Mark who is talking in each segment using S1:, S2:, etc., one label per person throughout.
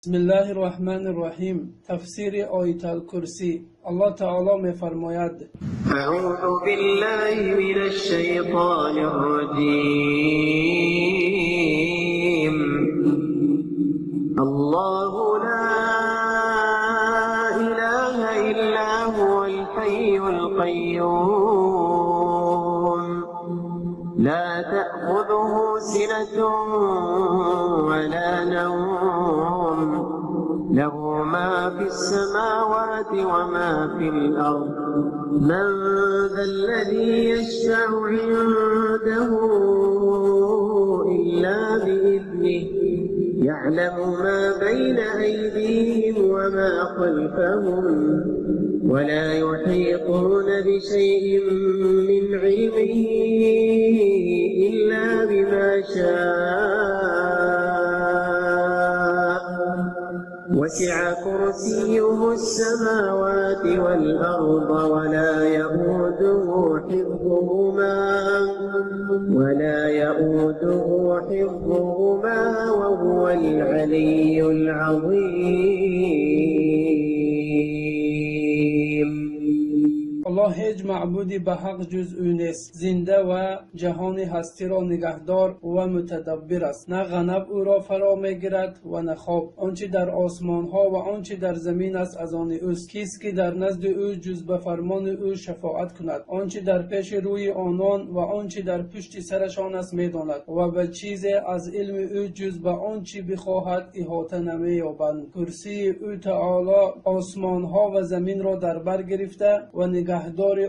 S1: بسم الله الرحمن الرحیم. تفسیر آیت الکرسی. الله تعالی می‌فرماید:
S2: اعوذ بالله من الشیطان الرجیم. الله لا اله الا هو الحی القیوم. لا تأخذه سنة ولا نوم. له ما في السماوات وما في الأرض. من ذا الذي يشفع عنده إلا بإذنه. يعلم ما بين أيديهم وما خلفهم ولا يحيطون بشيء من علمه إلا بما شاء. وسع كرسيه السماوات والأرض ولا يؤوده حفظهما وهو العلي العظيم.
S1: الله هیچ معبودی به حق جز او نیست، زنده و جهان هستی را نگهدار و متدبر است. نه غنب او را فرا میگیرد و نه خواب. آنچه در آسمان ها و آنچه در زمین است از آن اوست. کیست که در نزد او جز به فرمان او شفاعت کند؟ آنچه در پیش روی آنان و آنچه در پشت سرشان است میداند و به چیزی از علم او جز به آنچه بخواهد احاطه نمییابند. کرسی او تعالی آسمان ها و زمین را در بر گرفته و نگهدار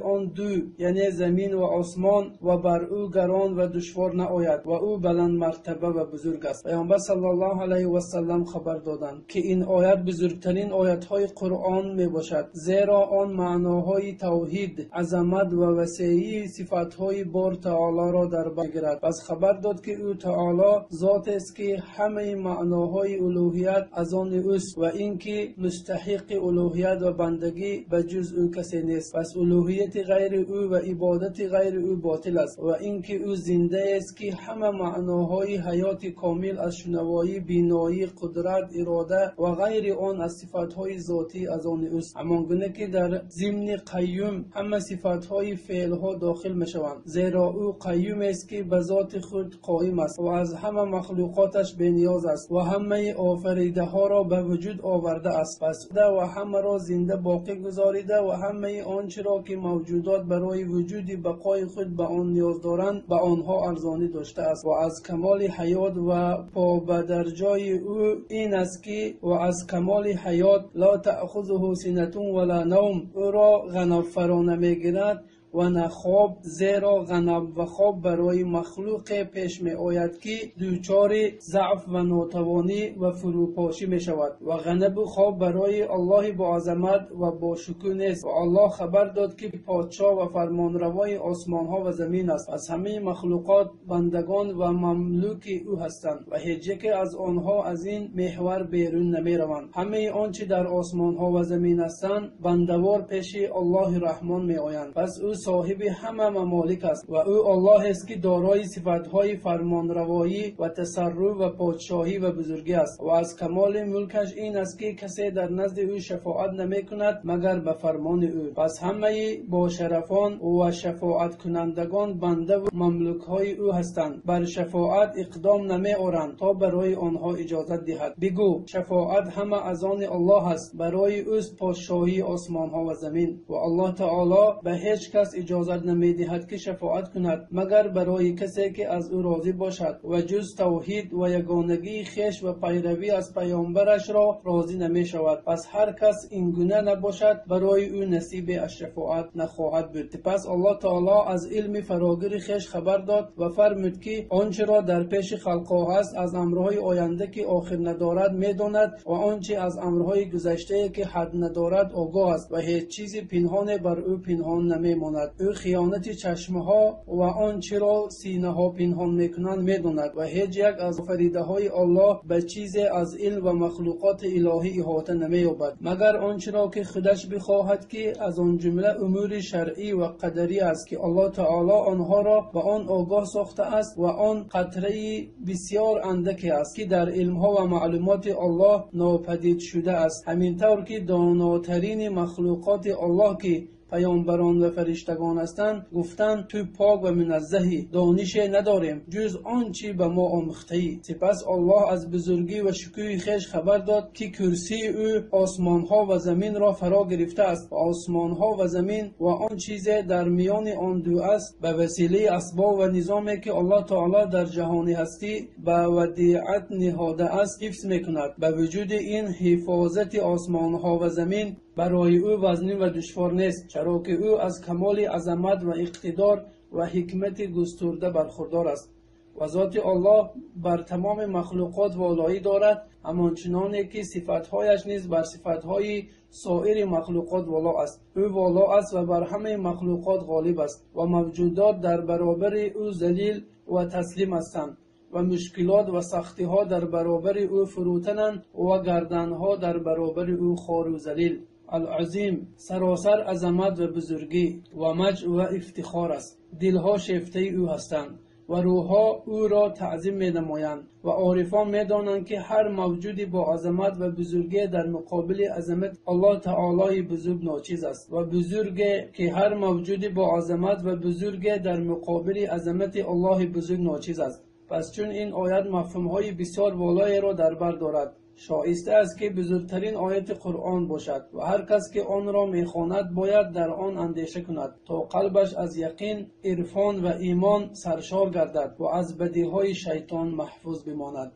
S1: آن دو، یعنی زمین و آسمان، و بر او گران و دشوار نآید و او بلند مرتبه و بزرگ است. پیامبر صلی الله علیه و سلم خبر دادند که این آیت بزرگترین آیت‌های قرآن می باشد، زیرا آن معناهای توحید، عظمت و وسیعی صفات‌های بار تعالی را در بر گیرد. پس خبر داد که او تعالی ذات است که همه معناهای الوهیت از آن اوست و اینکه مستحق الوهیت و بندگی به جز او کسی نیست. پس الوهیت غیر او و عبادت غیر او باطل است و اینکه او زنده است که همه معناهای حیات کامل از شنوایی، بینایی، قدرت، اراده و غیر آن از صفاتهای ذاتی از آن اوست. همانگونه که در ضمن قیوم همه صفاتهای فعلها داخل میشوند، زیرا او قیوم است که به ذات خود قائم است و از همه مخلوقاتش بی‌نیاز است و همه آفریده ها را به وجود آورده است. پس و همه را زنده باقی گذاریده و همه آنچه را که موجودات برای وجود بقای خود به آن نیاز دارند به آنها ارزانی داشته است. و از کمال حیات و پا به درجای او این است که و از کمال حیات لا تأخذه سنة ولا نوم، او را غنب فرا نمیگیرد و نه خواب، زیرا غنب و خواب برای مخلوق پیش می آید که دچار ضعف و ناتوانی و فروپاشی می شود و غنب و خواب برای الله با عظمت و با شکوه نیست. و الله خبر داد که پادشاه و فرمانروای آسمان ها و زمین است. از همه مخلوقات بندگان و مملوک او هستند و هیچ یک از آنها از این محور بیرون نمی روند. همه آنچه در آسمان ها و زمین هستند بندوار پیش الله رحمان می آیند. پس او صاحب همه ممالک است و او الله است که دارای صفت‌های فرمانروایی و تصرف و پادشاهی و بزرگی است. و از کمال ملکش این است که کسی در نزد او شفاعت نمی کند مگر به فرمان او. پس همه با شرفان و شفاعت کنندگان بنده و مملوک‌های او هستند، بر شفاعت اقدام نمی آرند تا برای آنها اجازت دهد. بگو شفاعت همه از آن الله است، برای اوست پادشاهی آسمان‌ها و زمین. و الله تعالی به هیچ کس اجازت نمیدهد که شفاعت کند مگر برای کسی که از او راضی باشد و جز توحید و یگانگی خویش و پیروی از پیامبرش را راضی نمی شود. پس هر کس اینگونه نباشد برای او نصیب از شفاعت نخواهد بود. پس الله تعالی از علم فراگیر خویش خبر داد و فرمود که آنچه را در پیش خلقها هست از امرهای آینده که آخر ندارد میداند و آنچه از امرهای گذشته که حد ندارد آگاه است و هیچ چیزی پنهان بر او پنهان نمیماند. медонад. Ӯ хиёнати чашмҳо ва он чиро синаҳо пинҳон мекунанд медонад ва ҳеҷ як аз офаридаҳои Аллоҳ ба чизе аз илм ва махлуқоти илоҳӣ иҳота намеёбад, магар он чиро ки худаш бихоҳад, ки аз он ҷумла умури шаръӣ ва қадарӣ аст, ки Аллоҳ таоло онҳоро ба он огоҳ сохтааст ва он қатраи бисёр андаке аст, ки дар илмҳо ва маълумоти Аллоҳ нопадид шудааст. Ҳамин тавр ки донотарини махлуқоти Аллоҳ, ки паёмбарон ва фариштагон ҳастанд, гуфтанд: ту пок ва муназзаҳӣ, донише надорем ҷуз он чи ба мо омӯхтаӣ. Сипас Аллоҳ аз бузургӣ ва шукӯҳи хеш хабар дод, ки курсии ӯ осмонҳо ва заминро фаро гирифтааст ва осмонҳо ва замин ва он чизе дар миёни он ду аст ба василаи асбоб ва низоме ки Аллоҳ таоло дар ҷаҳони ҳастӣ ба вадиат ниҳодааст ҳифз мекунад. Ба вуҷуди ин ҳифозати осмонҳо ва замин барои ӯ вазнин ва душвор нест, чаро ки ӯ аз камоли азамат ва иқтидор ва ҳикмати густурда бархурдор аст ва зоти Аллоҳ бар тамоми махлуқот волоӣ дорад, ҳамончуноне ки сифатҳояш низ бар сифатҳои соири махлуқот воло аст. Ӯ воло аст ва бар ҳамаи махлуқот ғолиб аст ва мавҷудот дар баробари ӯ залил ва таслим ҳастанд ва мушкилот ва сахтиҳо дар баробари ӯ фурӯтананд ва гарданҳо дар баробари ӯ хору залил. Ал-Азим саросар азамат ва бузургӣ ва маҷд ва ифтихор аст. Дилҳо шефтаи ӯ ҳастанд ва рӯҳҳо ӯро таъзим менамоянд ва орифон медонанд, ки ҳар мавҷуди бо азамат ва бузургӣ дар муқобили азамати Аллоҳ таолои бузург ночиз аст ва бузурге ки ҳар мавҷуди бо азамат ва бузурге дар муқобили азамати Аллоҳи бузург ночиз аст. Пас чун ин оят мафҳумҳои бисёр волоеро дар бар дорад, шоиста аст ки бузургтарин ояти Қуръон бошад ва ҳар кас ки онро мехонад бояд дар он андеша кунад, то қалбаш аз яқин, ирфон ва имон саршор гардад ва аз бадиҳои шайтон маҳфуз бимонад.